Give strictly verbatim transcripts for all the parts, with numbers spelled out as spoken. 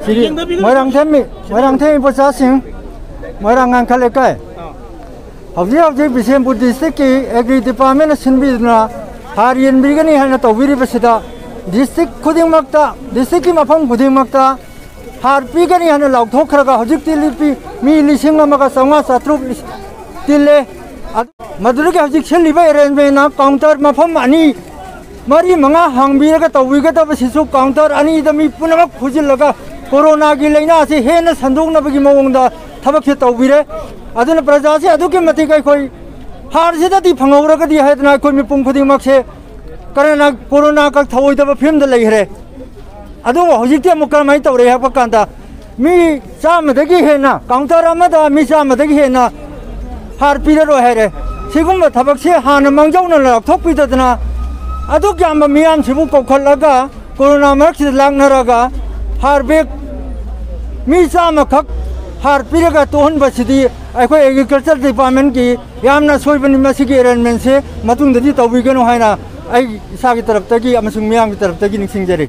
ꯃꯣꯏꯔꯥꯡꯊꯦꯝ ꯃꯣꯏꯔꯥꯡꯊꯦꯝ ꯏꯕꯣꯆꯥꯁꯤꯡ, ꯃꯣꯏꯔꯥꯡ ꯉꯥꯡꯈ ꯂꯩꯀꯥꯏ꯫ ꯍꯧꯖꯤꯛ ꯍꯧꯖꯤꯛ ꯕꯤꯁꯦꯝꯄꯨꯔ ꯗꯤꯁꯇ꯭ꯔꯤꯛꯀꯤ ꯑꯦꯒ꯭ꯔꯤ ꯗꯤꯄꯥꯔꯠꯃꯦꯟꯅ ꯁꯤꯟꯕꯤꯗꯨꯅ ꯍꯥꯔ ꯌꯦꯟꯕꯤꯒꯅꯤ ꯍꯥꯏꯅ ꯇꯧꯕꯤꯔꯤꯕꯁꯤꯗ, ꯗꯤꯁꯇ꯭ꯔꯤꯛ ꯈꯨꯗꯤꯡꯃꯛꯇ, ꯗꯤꯁꯇ꯭ꯔꯤꯛꯀꯤ ꯃꯐꯝ ꯈꯨꯗꯤꯡꯃꯛꯇ ꯍꯥꯔ ꯄꯤꯒꯅꯤ ꯍꯥꯏꯅ ꯂꯥꯎꯊꯣꯛꯈ꯭ꯔꯒ, ꯍꯧꯖꯤꯛꯇꯤ ꯂꯤꯄꯤ ꯃꯤ ꯂꯤꯁꯤꯡ ꯑꯃꯒ ꯆꯥꯝꯃꯉꯥ ꯆꯥꯇ꯭ꯔꯨꯛ ꯇꯤꯜꯂꯦ꯫ ꯑꯗꯨ, ꯃꯗꯨꯗꯒꯤ ꯍꯧꯖꯤꯛ ꯁꯤꯜꯂꯤꯕ ꯑꯦꯔꯦꯟꯖꯃꯦꯟꯅ ꯀꯥꯎꯟꯇꯔ ꯃꯐꯝ ꯑꯅꯤ, ꯃꯔꯤ, ꯃꯉꯥ ꯍꯥꯡꯕꯤꯔꯒ ꯇꯧꯕꯤꯒꯗꯕꯁꯤꯁꯨ ꯀꯥꯎꯟꯇꯔ ꯑꯅꯤꯗ ꯃꯤ ꯄꯨꯝꯅꯃꯛ ꯐꯨꯖꯤꯜꯂꯒ ꯀꯣꯔꯣꯅꯥꯒꯤ ꯂꯥꯏꯅꯥꯁꯤ ꯍꯦꯟꯅ ꯁꯟꯗꯣꯛꯅꯕꯒꯤ ꯃꯑꯣꯡꯗ ꯊꯕꯛꯁꯦ ꯇꯧꯕꯤꯔꯦ꯫ ꯑꯗꯨꯅ ꯄ꯭ꯔꯖꯥꯁꯦ ꯑꯗꯨꯛꯀꯤ ꯃꯇꯤꯛ ꯑꯩꯈꯣꯏ ꯍꯥꯔꯁꯤꯗꯗꯤ ꯐꯪꯍꯧꯔꯒꯗꯤ ꯍꯥꯏꯗꯅ ꯑꯩꯈꯣꯏ ꯃꯤꯄꯨꯝ ꯈꯨꯗꯤꯡꯃꯛꯁꯦ ꯀꯔꯅ-, ꯀꯣꯔꯣꯅꯥ ꯀꯛ ꯊꯧꯑꯣꯏꯗꯕ ꯐꯤꯕꯝꯗ ꯂꯩꯈ꯭ꯔꯦ꯫ ꯑꯗꯨꯕꯨ ꯍꯧꯖꯤꯛꯇꯤ ꯑꯃꯨꯛ ꯀꯔꯝꯍꯥꯏꯅ ꯇꯧꯔꯦ ꯍꯥꯏꯕ ꯀꯥꯟꯗ, ꯃꯤ ꯆꯥꯝꯃꯗꯒꯤ ꯍꯦꯟꯅ, ꯀꯥꯎꯟꯇꯔ ꯑꯃꯗ ꯃꯤ ꯆꯥꯝꯃꯗꯒꯤ ꯍꯦꯟꯅ ꯍꯥꯔ ꯄꯤꯔꯔꯣꯏ ꯍꯥꯏꯔꯦ꯫ ꯁꯤꯒꯨꯝꯕ ꯊꯕꯛꯁꯦ ꯍꯥꯟꯅ ꯃꯥꯡꯖꯧꯅꯅ ꯂꯥꯎꯊꯣꯛꯄꯤꯗꯗꯅ, ꯑꯗꯨꯛ ꯌꯥꯝꯕ ꯃꯤꯌꯥꯝꯁꯤꯕꯨ ꯀꯧꯈꯠꯂꯒ ꯀꯣꯔꯣꯅꯥ ꯃꯔꯛꯁꯤꯗ ꯂꯥꯛꯅꯔꯒ ꯍꯥꯔ ꯕꯦꯒ ꯃꯤ ꯆꯥꯝꯃꯈꯛ ꯍꯥꯔ ꯄꯤꯔꯒ ꯇꯣꯛꯍꯟꯕꯁꯤꯗꯤ ꯑꯩꯈꯣꯏ ꯑꯦꯒ꯭ꯔꯤꯀꯜꯆꯔ ꯗꯤꯄꯥꯔꯠꯃꯦꯟꯒꯤ ꯌꯥꯝꯅ ꯑꯁꯣꯏꯕꯅꯤ꯫ ꯃꯁꯤꯒꯤ ꯑꯦꯔꯦꯟꯖꯃꯦꯟꯁꯦ ꯃꯇꯨꯡꯗꯗꯤ ꯇꯧꯕꯤꯒꯅꯨ ꯍꯥꯏꯅ ꯑꯩ ꯏꯁꯥꯒꯤ ꯇꯔꯞꯇꯒꯤ ꯑꯃꯁꯨꯡ ꯃꯤꯌꯥꯝꯒꯤ ꯇꯔꯞꯇꯒꯤ ꯅꯤꯡꯁꯤꯡꯖꯔꯤ꯫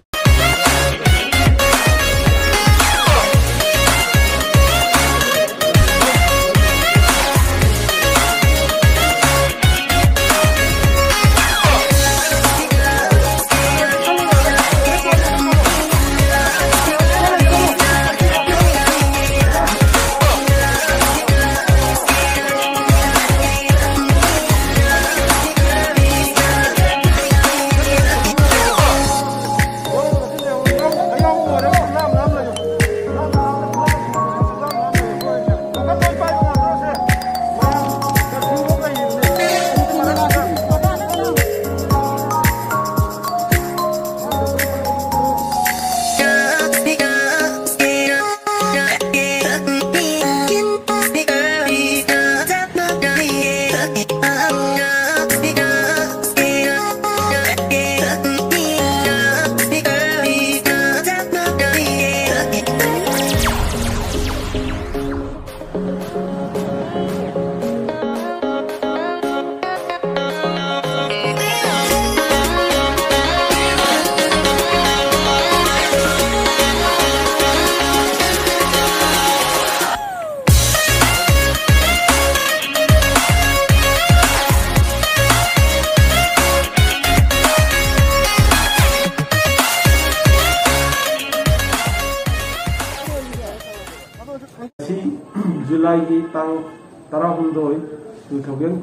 ꯖꯨꯂꯥꯏꯒꯤ ꯇꯥꯡ ꯇꯔꯥꯍꯨꯝꯗꯣꯏ, two thousand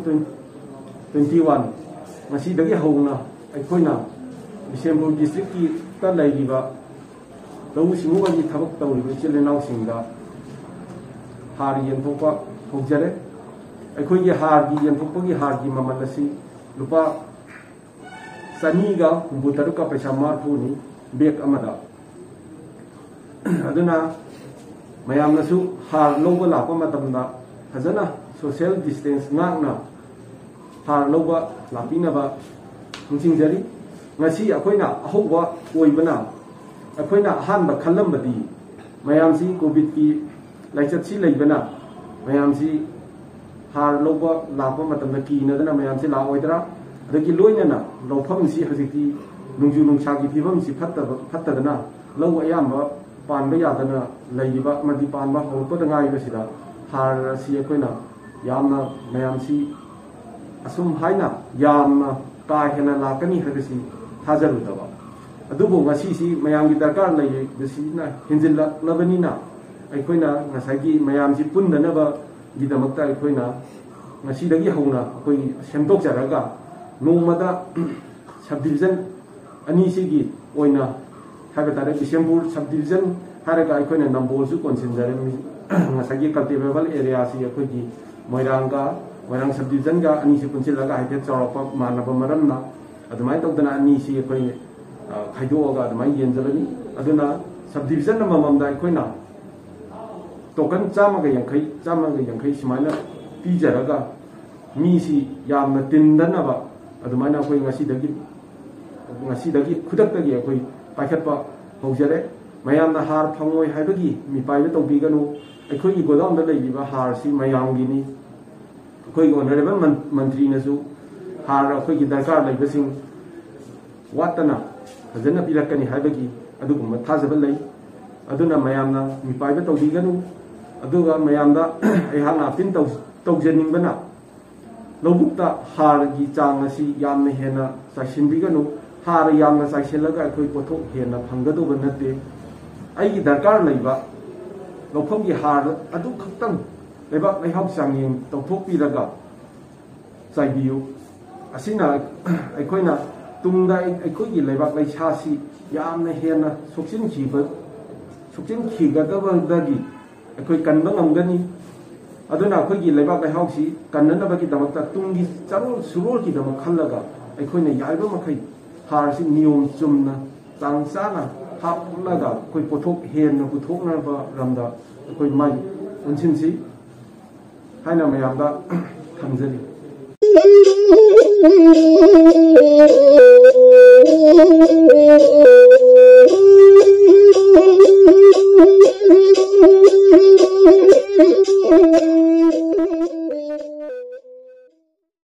twenty one, ꯉꯁꯤꯗꯒꯤ ꯍꯧꯅ ꯑꯩꯈꯣꯏꯅ ꯕꯤꯁꯦꯝꯄꯨꯔ ꯗꯤꯁꯇ꯭ꯔꯤꯛꯀꯤꯗ ꯂꯩꯔꯤꯕ ꯂꯧꯎ ꯁꯤꯡꯎꯕꯒꯤ ꯊꯕꯛ ꯇꯧꯔꯤꯕ ꯏꯆꯤꯜ ꯏꯅꯥꯎꯁꯤꯡꯗ ꯍꯥꯔ ꯌꯦꯟꯊꯣꯛꯄ ꯍꯧꯖꯔꯦ꯫ ꯑꯩꯈꯣꯏꯒꯤ ꯍꯥꯔꯒꯤ ꯌꯦꯟꯊꯣꯛꯄꯒꯤ ꯍꯥꯔꯒꯤ ꯃꯃꯜ ꯑꯁꯤ ꯂꯨꯄꯥ ꯆꯅꯤꯒ ꯍꯨꯝꯐꯨ ꯇꯔꯨꯛꯀ ꯄꯩꯁꯥ ꯃꯔꯤꯐꯨꯅꯤ ꯕꯦꯒ ꯑꯃꯗ꯫ ꯑꯗꯨꯅ ꯃꯌꯥꯝꯅꯁꯨ ꯍꯥꯔ ꯂꯧꯕ ꯂꯥꯛꯄ ꯃꯇꯝꯗ ꯐꯖꯅ social distance ꯉꯥꯛꯅ ꯍꯥꯔ ꯂꯧꯕ ꯂꯥꯛꯄꯤꯅꯕ ꯅꯤꯡꯁꯤꯡꯖꯔꯤ꯫ ꯉꯁꯤ ꯑꯩꯈꯣꯏꯅ ꯑꯍꯧꯕ ꯑꯣꯏꯕꯅ ꯑꯩꯈꯣꯏꯅ ꯑꯍꯥꯟꯕ ꯈꯜꯂꯝꯕꯗꯤ ꯃꯌꯥꯝꯁꯤ ꯀꯣꯚꯤꯗꯀꯤ ꯂꯥꯏꯆꯠꯁꯤ ꯂꯩꯕꯅ ꯃꯌꯥꯝꯁꯤ ꯍꯥꯔ ꯂꯧꯕ ꯂꯥꯛꯄ ꯃꯇꯝꯗ ꯀꯤꯅꯗꯅ ꯃꯌꯥꯝꯁꯤ ꯂꯥꯛꯑꯣꯏꯗ꯭ꯔꯥ? ꯑꯗꯒꯤ ꯂꯣꯏꯅꯅ ꯂꯧꯐꯝꯁꯤ ꯍꯧꯖꯤꯛꯇꯤ ꯅꯣꯡꯖꯨ ꯅꯨꯡꯁꯥꯒꯤ ꯐꯤꯕꯝꯁꯤ ꯐꯠꯇꯕ, ꯐꯠꯇꯗꯅ ꯂꯧ ꯑꯌꯥꯝꯕ ꯄꯥꯟꯕ ꯌꯥꯗꯅ ꯂꯩꯔꯤꯕ ꯑꯃꯗꯤ ꯄꯥꯟꯕ ꯍꯧꯔꯛꯄꯗ ꯉꯥꯏꯔꯤꯕꯁꯤꯗ ꯍꯥꯔ ꯑꯁꯤ ꯑꯩꯈꯣꯏꯅ ꯌꯥꯝꯅ ꯃꯌꯥꯝꯁꯤ ꯑꯁꯨꯝ ꯍꯥꯏꯅ ꯌꯥꯝꯅ ꯀꯥ ꯍꯦꯟꯅ ꯂꯥꯛꯀꯅꯤ ꯍꯥꯏꯕꯁꯤ ꯊꯥꯖꯔꯨꯗꯕ꯫ ꯑꯗꯨꯕꯨ ꯉꯁꯤꯁꯤ ꯃꯌꯥꯝꯒꯤ ꯗꯔꯀꯥꯔ ꯂꯩꯕꯁꯤꯅ ꯍꯦꯟꯖꯤꯜꯂꯛꯂꯕꯅꯤꯅ ꯑꯩꯈꯣꯏꯅ ꯉꯁꯥꯏꯒꯤ ꯃꯌꯥꯝꯁꯤ ꯄꯨꯟꯅꯅꯕꯒꯤꯗꯃꯛꯇ ꯑꯩꯈꯣꯏꯅ ꯉꯁꯤꯗꯒꯤ ꯍꯧꯅ ꯑꯩꯈꯣꯏ ꯁꯦꯝꯗꯣꯛꯆꯔꯒ ꯅꯣꯡꯃꯗ subdivision ꯑꯅꯤꯁꯤꯒꯤ ꯑꯣꯏꯅ ꯍꯥꯏꯕ ꯇꯥꯔꯦ, ꯕꯤꯁꯦꯝꯄꯨꯔ subdivision ꯍꯥꯏꯔꯒ ꯑꯩꯈꯣꯏꯅ ꯅꯝꯕꯣꯜꯁꯨ ꯀꯣꯟꯁꯤꯟꯖꯔꯦ꯫ ꯉꯁꯥꯏꯒꯤ cultivable areaꯁꯤ ꯑꯩꯈꯣꯏꯒꯤ ꯃꯣꯏꯔꯥꯡꯒ, ꯃꯣꯏꯔꯥꯡ subdivisionꯒ ꯑꯅꯤꯁꯤ ꯄꯨꯟꯁꯤꯜꯂꯒ ꯍꯥꯏꯐꯦꯠ ꯆꯥꯎꯔꯥꯛꯄ ꯃꯥꯟꯅꯕ ꯃꯔꯝꯅ ꯑꯗꯨꯃꯥꯏꯅ ꯇꯧꯗꯅ ꯑꯅꯤꯁꯤ ꯑꯩꯈꯣꯏ, ꯑ, ꯈꯥꯏꯗꯣꯛꯑꯒ ꯑꯗꯨꯃꯥꯏꯅ ꯌꯦꯟꯖꯕꯅꯤ꯫ ꯑꯗꯨꯅ subdivision ꯑꯃꯃꯝꯗ ꯑꯩꯈꯣꯏꯅ token ꯆꯥꯝꯃꯒ ꯌꯥꯡꯈꯩ, ꯆꯥꯝꯃꯒ ꯌꯥꯡꯈꯩ ꯁꯨꯃꯥꯏꯅ ꯄꯤꯖꯔꯒ ꯃꯤꯁꯤ ꯌꯥꯝꯅ ꯇꯤꯟꯗꯅꯕ ꯑꯗꯨꯃꯥꯏꯅ ꯑꯩꯈꯣꯏ ꯉꯁꯤꯗꯒꯤ, ꯉꯁꯤꯗꯒꯤ ꯈꯨꯗꯛꯇꯒꯤ ꯑꯩꯈꯣꯏ ꯄꯥꯏꯈꯠꯄ ꯍꯧꯖꯔꯦ꯫ ꯃꯌꯥꯝꯅ ꯍꯥꯔ ꯐꯪꯉꯣꯏ ꯍꯥꯏꯕꯒꯤ ꯃꯤꯄꯥꯏꯕ ꯇꯧꯕꯤꯒꯅꯨ꯫ ꯑꯩꯈꯣꯏꯒꯤ ꯒꯣꯗꯥꯎꯟꯗ ꯂꯩꯔꯤꯕ ꯍꯥꯔꯁꯤ ꯃꯌꯥꯝꯒꯤꯅꯤ꯫ ꯑꯩꯈꯣꯏꯒꯤ honourable ꯃꯟ-, ꯃꯟꯇ꯭ꯔꯤꯅꯁꯨ ꯍꯥꯔ ꯑꯩꯈꯣꯏꯒꯤ ꯗꯔꯀꯥꯔ ꯂꯩꯕꯁꯤꯡ ꯋꯥꯠꯇꯅ ꯐꯖꯅ ꯄꯤꯔꯛꯀꯅꯤ ꯍꯥꯏꯕꯒꯤ ꯑꯗꯨꯒꯨꯝꯕ ꯊꯥꯖꯕ ꯂꯩ꯫ ꯑꯗꯨꯅ ꯃꯌꯥꯝꯅ ꯃꯤꯄꯥꯏꯕ ꯇꯧꯕꯤꯒꯅꯨ꯫ ꯑꯗꯨꯒ ꯃꯌꯥꯝꯗ ꯑꯩꯍꯥꯛꯅ appeal ꯇꯧ-, ꯇꯧꯖꯅꯤꯡꯕꯅ ꯂꯧꯕꯨꯛꯇ ꯍꯥꯔꯒꯤ ꯆꯥꯡ ꯑꯁꯤ ꯌꯥꯝꯅ ꯍꯦꯟꯅ ꯆꯥꯏꯁꯤꯟꯕꯤꯒꯅꯨ꯫ ꯍꯥꯔ ꯌꯥꯝꯅ ꯆꯥꯏꯁꯤꯜꯂꯒ ꯑꯩꯈꯣꯏ ꯄꯣꯠꯊꯣꯛ ꯍꯦꯟꯅ ꯐꯪꯒꯗꯧꯕ ꯅꯠꯇꯦ꯫ ꯑꯩꯒꯤ ꯗꯔꯀꯥꯔ ꯂꯩꯕ ꯂꯧꯐꯝꯒꯤ ꯍꯥꯔ ꯑꯗꯨ ꯈꯛꯇꯪ ꯂꯩꯕꯥꯛ ꯂꯩꯍꯥꯎ ꯆꯥꯡꯌꯦꯡ ꯇꯧꯊꯣꯛꯄꯤꯔꯒ ꯆꯥꯏꯕꯤꯌꯨ꯫ ꯑꯁꯤꯅ ꯑꯩꯈꯣꯏꯅ ꯇꯨꯡꯗ ꯑꯩꯈꯣꯏꯒꯤ ꯂꯩꯕꯥꯛ ꯂꯩꯁꯥꯁꯤ ꯌꯥꯝꯅ ꯍꯦꯟꯅ ꯁꯣꯛꯆꯤꯟꯈꯤꯕ ꯁꯣꯛꯆꯤꯟꯈꯤꯒꯗꯕꯗꯒꯤ ꯑꯩꯈꯣꯏ ꯀꯟꯕ ꯉꯝꯒꯅꯤ꯫ ꯑꯗꯨꯅ ꯑꯩꯈꯣꯏꯒꯤ ꯂꯩꯕꯥꯛ ꯂꯩꯍꯥꯎꯁꯤ ꯀꯟꯅꯅꯕꯒꯤꯗꯃꯛꯇ ꯇꯨꯡꯒꯤ ꯆꯔꯣꯜ ꯁꯨꯔꯣꯜꯒꯤꯗꯃꯛ ꯈꯜꯂꯒ ꯑꯩꯈꯣꯏꯅ ꯌꯥꯔꯤꯕ ꯃꯈꯩ ꯍꯥꯔꯁꯤ ꯅꯤꯌꯣꯝ ꯆꯨꯝꯅ ꯆꯥꯡ ꯆꯥꯅ ꯍꯥꯞꯂꯒ ꯑꯩꯈꯣꯏ ꯄꯣꯠꯊꯣꯛ ꯍꯦꯟꯅ ꯄꯨꯊꯣꯛꯅꯕ ꯂꯝꯗ ꯑꯩꯈꯣꯏ ꯃꯥꯏ ꯑꯣꯟꯁꯤꯟꯁꯤ ꯍꯥꯏꯅ ꯃꯌꯥꯝꯗ ꯊꯝꯖꯔꯤ꯫